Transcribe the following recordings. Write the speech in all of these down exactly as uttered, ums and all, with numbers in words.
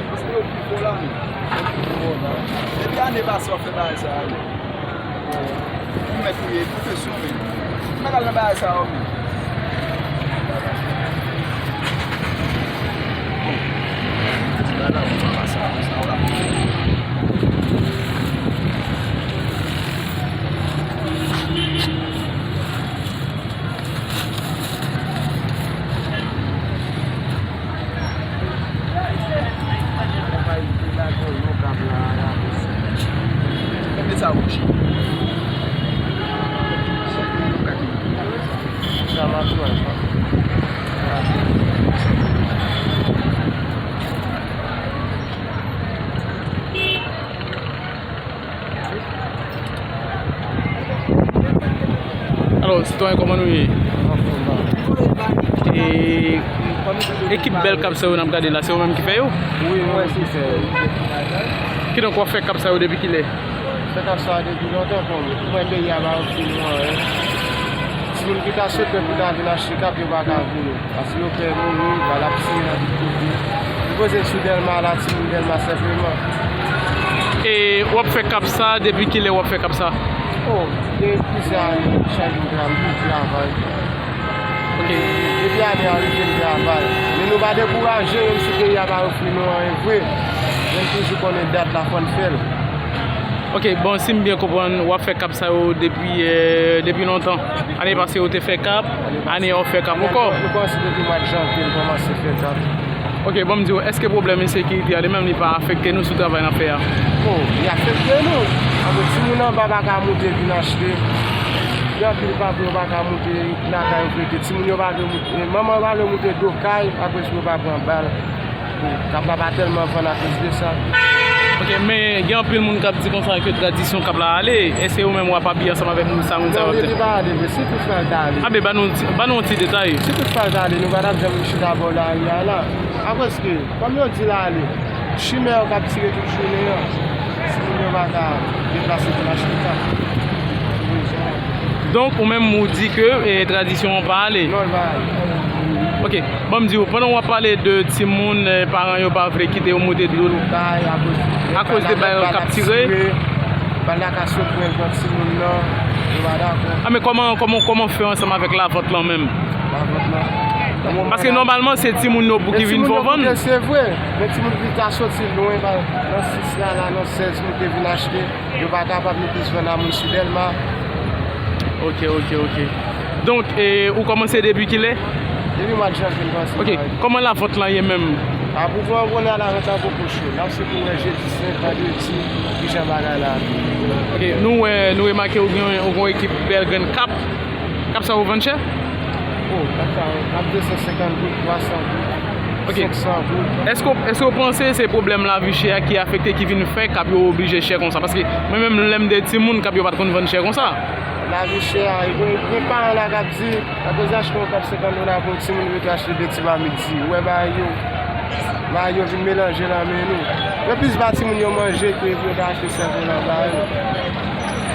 Paske yo pi fò la menm. Depi ane pase w ap fè bagay sa a, non. Ou mèt ou ye, pwofesyon menm. Ou mèt al nan bagay sa yo menm. Bon. Ti bagay la, ou pa pase la, sa w la. Alò, sitwayen, kòman nou ye? E, ekip bèl k ap sa yo n ap gade la, se ou menm ki fè yo? Wi, mwen ki fè yo. Kidonk, w ap fè k ap sa yo depi kilè? Fè k ap sa yo depi lontan, frè m. Ou wè peyi a pa ofri nou anyen. Timoun ki ta sot pou ta vin achte k ap, yo pa ka vini. Paske yo pè mouri, bal ap tire nan tout kote. Li poze sou Dèlma la, timoun Dèlma senpleman. E w ap fè k ap sa, depi kilè w ap fè k ap sa? O, gen plizyè ane, chak jou m travay, m toujou travay. Ok. Depi ane a, m toujou travay. Men nou pa dekouraje, menm si peyi a pa ofri nou anyen vre. Men m toujou konnen dat la, fò n fè l. Ok, bon, si m byen konprann, w ap fè k ap sa yo depi, eh, depi lontan. Ane pase, ou te fè k ap, ane a, w fè k ap ankò. Nou kòmanse depi mwa janvye, nou kòmanse fè k ap. Ok, ban m di w, èske pwoblèm ensekirite a, li menm, li pa afekte nou sou travay n ap fè a? O, li afekte nou. Paske timoun anba pa ka moute vin achte. Gen anpil paran yo pa ka moute lakay yo pou rete. Timoun yo pa vle moute, manman yo pa vle moute do kay, akoz yo pa pran bal. K ap la pa tèlman vann akoz de sa. Ok, men gen anpil moun k ap di konsa ke tradisyon k ap la ale. Èske ou menm w ap apiye ansanm avèk moun sa, moun sa yo ap di? Non, li pa ale, men si toutefa l ta ale. A, men ba nou, ba nou yon ti detay. Si toutefa l ta ale, nou pa t ap janm chita bò lari a la. Akoz ke, kòm yo di l ale, chimè yo k ap tire tout jounen an, timoun yo pa ka deplase pou l achte kap. Donk, ou menm, ou di ke, eh, tradisyon an pa ale? Non, l pa ale. Ok, ban m di w, pandan w ap pale de timoun, eh, paran yo pa vle kite yo moute dlo. Akoz de bal k ap tire. Bal la ka sot pran timoun nan, yo pa dakò. A, men kòman, kòman, kòman fè ansanm avèk lavant lan menm? Lavant lan. Paske nòmalman, se timoun yo pou ki vin fè w vann. Se vre, men timoun ki ta soti lwen, pa, nan sis la, la, nan sèz, nou te vin achte. Yo pa kapab, nou plis vann a moun sou Dèlma. Ok, ok, ok. Donk, e, ou kòmanse depi kilè? Depi mwa janvye m kòmanse travay. Ok, kòman lavant lan ye menm? A, pou vre, ou konnen a lavant lan poko cho. N ap sipoze wè jedi, sent, vandredi, kijan bagay la ap ye. Ok, nou wè, nou remake ou gen, ou gen yon ekip bèl grenn kap. Kap sa yo vann chè? O, kap sa yo, kap de san senkant goud, twa san goud, ok, senk san goud. Èske, èske w panse se pwoblèm lavi chè a ki afekte, ki vin fè kap yo oblije chè konsa? Paske mwen menm, lè m te timoun, kap yo pa t konn vann chè konsa. Lavi chè a, e gen, gen paran la k ap di, akoz achte yon kap senkant dola pou yon timoun, yo te achte de ti mamit di. Ou wè bagay yo, bagay yo vin melanje nan men nou. Yo plis ba timoun yo manje ke pou yo ta achte sèl pou nan ba yo.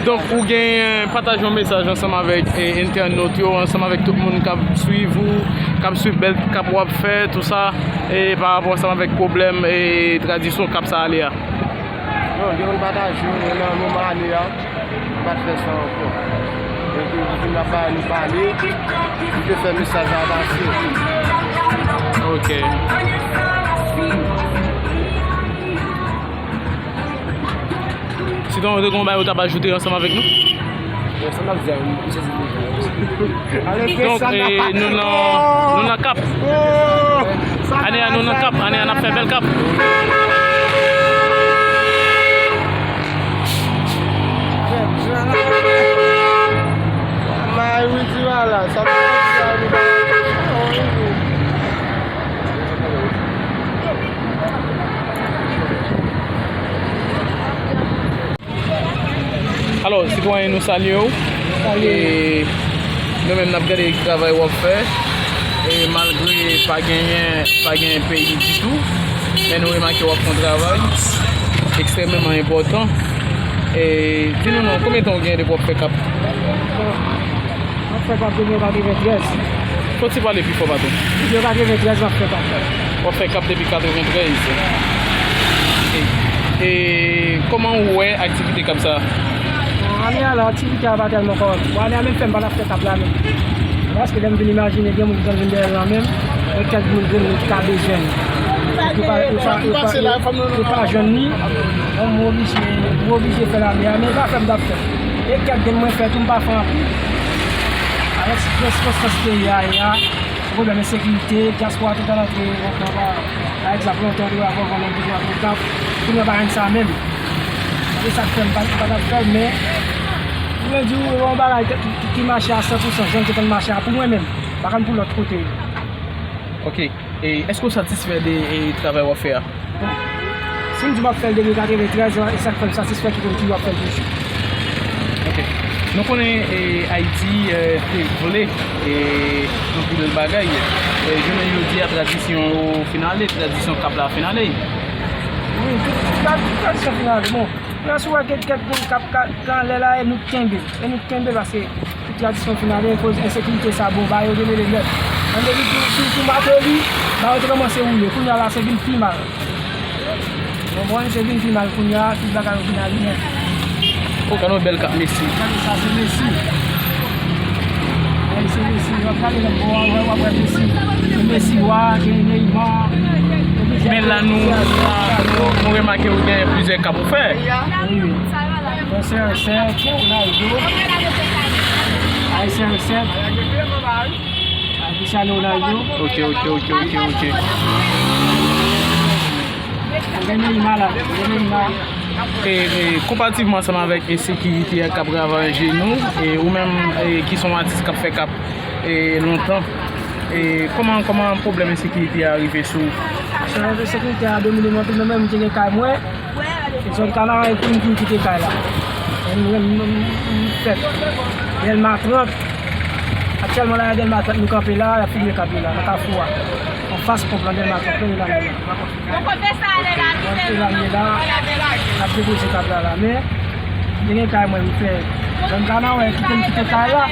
Donk, ou genyen pataje yon mesaj ansanm avèk, eh, entènot yo, ansanm avèk tout moun k ap swiv ou, k ap swiv bèl kap w ap fè, tou sa, e pa rapò ansanm avèk pwoblèm, eh, tradisyon kap sa ale a. Non, gen moun pataje, men nan moman ane a, m pa t fè sa ankò. Donk, nou vin ap ba nou pale, nou te fè mesaj la pase. Ok. Sinon, ou te gen yon bagay ou t ap ajoute ansanm avèk nou? Bon, sa m ap di a, m sezi deja. Donk, eh, nou nan, nou nan kap. Ane a, nou nan kap. Ane a, n ap fè bèl kap. Alò, sitwayen, nou salye w. Salye. E nou menm, n ap gade travay w ap fè. E malgre pa genyen, pa genyen peyi ditou, men nou remake w ap fè yon travay ekstrèmeman enpòtan. E di nou non, konbyen tan w genyen depi w ap fè kap? M ap fè kap depi mil katreventrèz. Fò w ti pale pi fò, patwon. Depi mil katreventrèz, m ap fè kap. W ap fè kap depi katreventrèz. Ok. E kòman ou wè aktivite kap sa a? Bon, ane a la, aktivite a pa tèlman kòrèk. Bon, ane a menm fè m pa t ap fè kap la menm. Paske lè m vin imajine, gen moun ki konn vin dèyè l la menm, gen kèk moun, gen moun ki ka bezwen l. Yo pa, yo pa, yo pa, yo, yo pa jwenn li. Bon, m oblije, m oblije fè l ane a, men m pa fè m t ap fè. E kèk grenn mwen fè tou, m pa fè anpil. Avèk sikonstans peyi a ye a, pwoblèm ensekirite, dyaspora tout al antre nan kòb la. Pa egzanp, lontan, yo ap vann, vann, vann, vann, vann, kounye a pa jwenn sa menm. Se sa k fè m pa, pa t ap fè l, men, pou mwen di w, yon bagay ki, ki, ki mache a san pou san, jan l te konn mache a pou mwen menm, pa konn pou lòt kote yo. Ok. E èske w satisfè de, e, travay w ap fè a? Bon, si m di m ap fè l depi katreventrèz, e sa k fè m satisfè ki pou m toujou ap fè l toujou. Ok. Nou konnen, e, Ayiti, e, te vle, e, anpil bagay. E, jounen jodi a, tradisyon yo fin ale, tradisyon kap la fin ale. Wi, tout, tout, tout tradisyon fin ale. Bon, la, si w wè gen kèk moun k ap ka, k anlè la, e nou kenbe. E nou kenbe paske tout tradisyon fin ale, akoz ensekirite sa, bon, ba yo remele nèt. An depi tou, tou, tou Mateli, ba yo te kòmanse woule. Kounye a la, se vin pi mal. Ou konprann? Se vin pi mal kounye a, tout bagay yo vin ale nèt. O, gade yon bèl kap Messi. Gade sa, se Messi. Ey, se Messi. W ap gade nan bò a, w ap wè Messi. Gen Messi wa, gen Neymar. Men la, nou, nou, nou remake ou gen plizyè kap ou fè. Wi. Gen C R sèt, Ronaldo. Ay, C R sèt. Ay, Cristiano Ronaldo. Ok, ok, ok, ok, ok. Gen Neymar la, gen Neymar. E, e, konparativman ansanm avèk ensekirite a k ap ravaje nou, e ou menm, e, ki se yon atis k ap fè kap, e, lontan, e kòman, kòman pwoblèm ensekirite a rive sou ou? Pwoblèm ensekirite a domine m anpil, men mwen menm, m te gen kay mwen. E zòn Kanaran, e pou m vin kite kay la. E mwen, m, m, m fèt Dèlma trant. Aktyèlman la, nan Dèlma trant nou kanpe la, y ap filme kap yo la, nan kafou a. Anfas ponp lan Dèlma trant, premye lane la. Premye lane la, n ap depoze kap la la. Men, m te gen kay mwen, m fè zòn Kanaran, kite m kite kay la.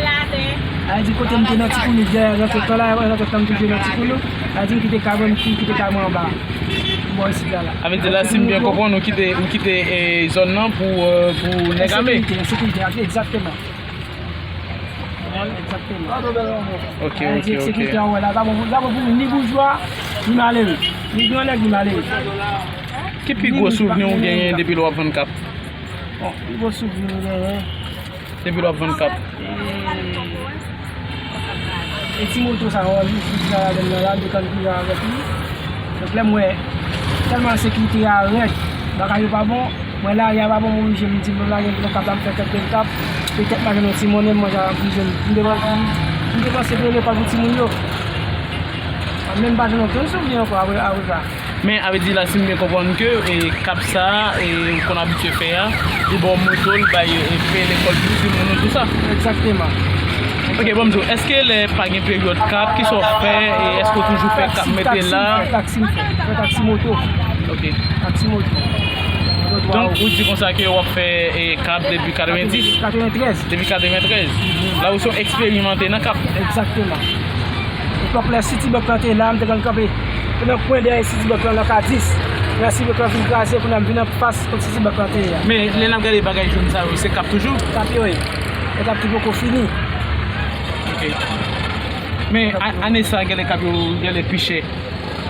Sa vle di kote m te nan Ti Kounou, dèyè nan tout tan la, nan tout tan m toujou nan Ti Kounou. Sa vle di m kite kay mwen, m kite kay mwen anba. Bò isit la la. Sa vle di la, si m byen konprann, ou kite, ou kite, e, zòn nan pou, e, pou nèg ame? Ensekirite, ensekirite, egzakteman. Egzakteman. Ok, ok, ok. Ensekirite an wè la, pa bon pou, pa bon pou ni boujwa, ni malere. Ni gran nèg, ni malere. Ki pi gwo souvni ou genyen depi lè w ap vann kap? Bon, pi gwo souvni m genyen. Depi lè w ap vann kap? E, e ti moto sa, w ap viv viv la ladan l nan la, m te konn viv avèk li. Donk, lè m wè tèlman ensekirite a rèd, bagay yo pa bon, mwen lari a pa bon, m oblije m di, m lage nan kap la, m fè kèk grenn kap, petèt m a jwenn yon ti monnen, m manje a, m vin jwenn, m depanse, m depanse pou lekòl pou timoun yo. Mwen menm pa jwenn okenn souvni ankò apre, apre sa. Men, sa vle di la, si m byen konprann ke, e, kap sa a, e, ou konn abitye fè a, li ba w moto, li bay, e, peye lekòl pou timoun ou tou sa. Egzakteman. Ok, bon, m di w, èske lè pa gen peryòd kap, kisa w fè, e èske w toujou fè kap mete la? Taksi m fè, taksi m fè, fè taksi moto. Ok. Taksi moto. Donk, ou di konsa ke w ap fè, e, kap depi katrevenndis? Katreventrèz. Depi katreventrèz. La, ou se yon eksperimante nan kap. Egzakteman. Epòk lè Citibank lan te la, m te konn kanpe nan kwen dèyè Citibank lan, nan K dis. Lè Citibank lan fin kraze, kounye a m vin anfas kot Citibank lan te ye a. Men lè n ap gade bagay joun sa yo, se kap toujou? Kap yo ye. E kap ki poko fini. Ok. Men a-, ane sa, genlè kap yo, genlè pi chè.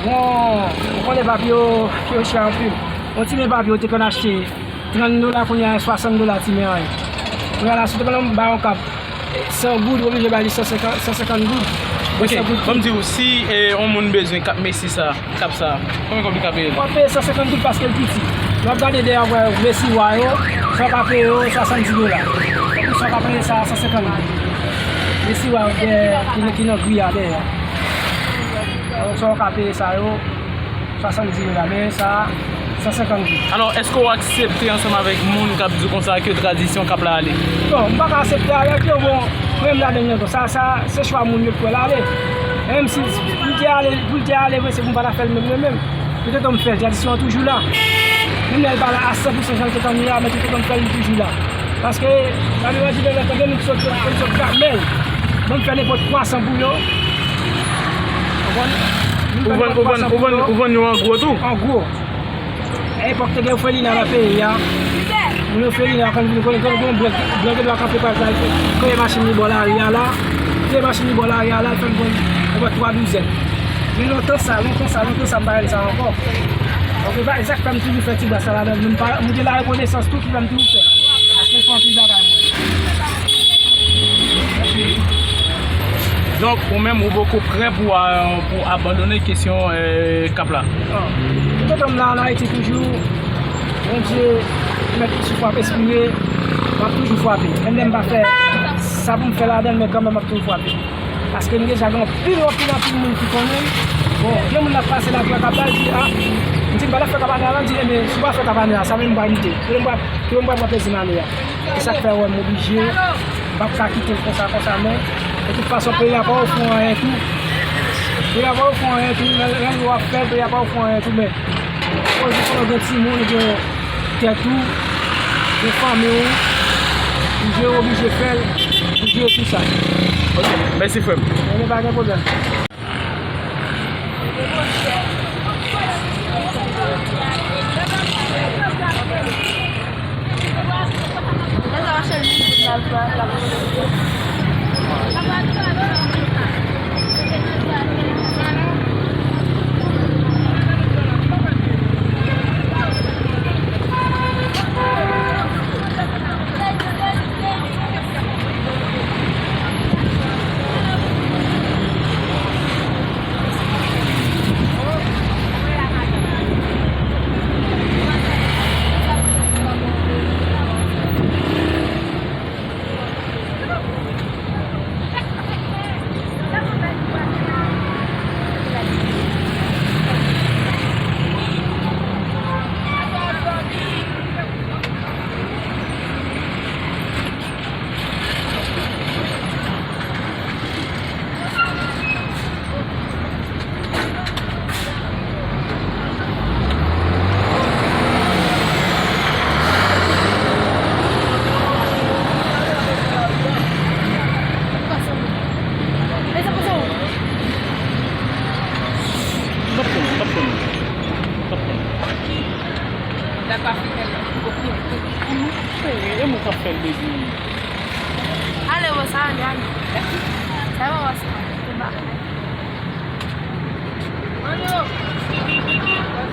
Bon, ou konnen papye yo, yo chè anpil. Yon ti men papye yo te konn achte trant dola, kounye a swasant dola ti men an ye. Kounye a la, si w te konn ba yon kap san goud, ou oblije ba li san senkant, san senkant goud. Ok, san goud. Ban m di w, si, e, yon moun bezwen kap Messi sa, kap sa, konbyen kòb li ka peye l? W ap peye san senkant goud paske l piti. Lè w ap gade dèyè, w ap wè Messi wa yo, sa w ka peye yo swasanndiz dola. Epi sa w ka peye sa san senkant goud. Messi wa yo dèyè, ki, ki nan gri a dèyè. Donk, sa w ka peye sa yo, swasanndiz dola, men sa, san senkant goud. Alò, èske w aksepte ansanm avèk moun k ap di w konsa ke tradisyon kap la ale? Bon, m pa ka aksepte avèk yo, bon, mwen menm ladan l ankò. Sa, sa, se chwa moun yo k fè l ale. Menm si, pou l te ale, pou l te ale vre, se pou m pa ta fè l menm, mwen menm. Toutotan m fè l, tradisyon an toujou la. Menm lè l pa la a san pou san jan l te konn ye a, men toutotan m fè l, li toujou la. Paske, sa vle di, lè, lè, lè moun sot, moun sot la, men, ban m fè nenpòt twa san pou yo. Konprann? Ou vann, ou vann, ou vann, ou vann yo an gwo tou? An gwo. A epòk, te gen òfelina nan peyi a. Moun òfelina, kan vin konnen, konnen, konnen, blan, blan gen dwa kanpe pa la, kreye machin li bò lari a la. Kreye machin li bò lari a la, fè l vann, l vann twa douzèn. Men lontan sa, lontan sa, lontan sa, m pa wè sa ankò. Donk, e ba, e sa k fè m toujou fè ti bwa sa ladan. M pa, m gen larekonesans tou ki fè m toujou fè. Paske m fè anpil bagay, mwen. Donk, ou menm, ou poko prè pou, a, pou abandone kesyon, e, kap la? Non. Toutotan m la ann Ayiti toujou, Bondye mèt toujou frape, espire, m ap toujou frape. Menm lè m pa fè sa pou m fè ladan l, men kanmenm m ap toujou frape. Paske m deja gen anpil, anpil, anpil moun ki konnen m. Bon, gen moun k ap pase la, ki wè kap la, l di, a, m di, m pa t ap fè kap ane a, l di, enben, si w pa fè kap ane a, sa menm m pral kite. Kote m pral, kote m pral pran plezi m ane a. Se sa k fè, wè, m oblije, m p ap ka kite l konsa, konsa, men, de tout fason, peyi a pa ofri w anyen tou. Peyi a pa ofri w anyen tou, nan, nan w ap fè l, peyi a pa ofri w anyen tou, men, ou oblije konnen w gen timoun, ou gen tèt ou, gen fanmi w, oblije, oblije fè l, oblije tou sa. Ok, mèsi, frè m. Ebyen, pa gen pwoblèm. L ap konnen, l ap konnen. L ap konnen. L ap pa fidèl. E mwen k ap fè l, baby. Ale, wè sa, ale, ale. Sa va, wè sa. Mano.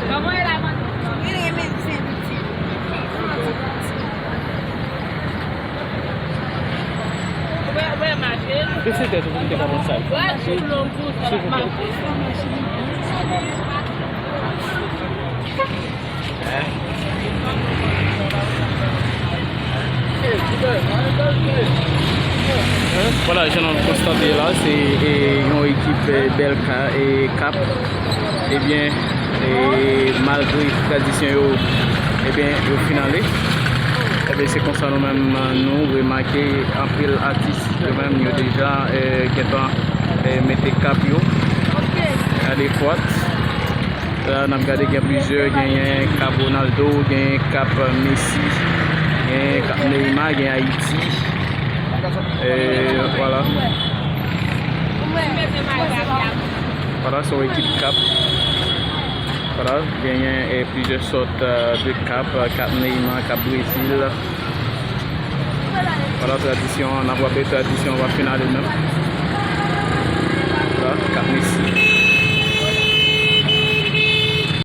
Kòman e la, Mano? Li renmen fè piti. Ou wè, ou wè, mache. Bese tèt ou pou m te ka pran sa. Wè, sou longo, sa va mache. Vwala, jan nou konstate la, se, e, yon ekip, e, Bèl Ka, e, Kap, ebyen, e, malgre tradisyon yo, ebyen, yo fin ale. Ebyen, se konsa nou menm, nou remake anpil atis yo menm, yo deja, e, gentan, e, mete kap yo. Gade kwat. La, n ap gade, gen plizyè, genyen kap Ronaldo, genyen kap Messi, genyen kap Neymar, gen Ayiti. E, vwala. Vwala, se yon ekip kap. Vwala, genyen, e, plizyè sòt, e, de kap, kap Neymar, kap Brezil. Vwala tradisyon an, n ap wè tradisyon an va fin ale menm. Vwala, kap Messi.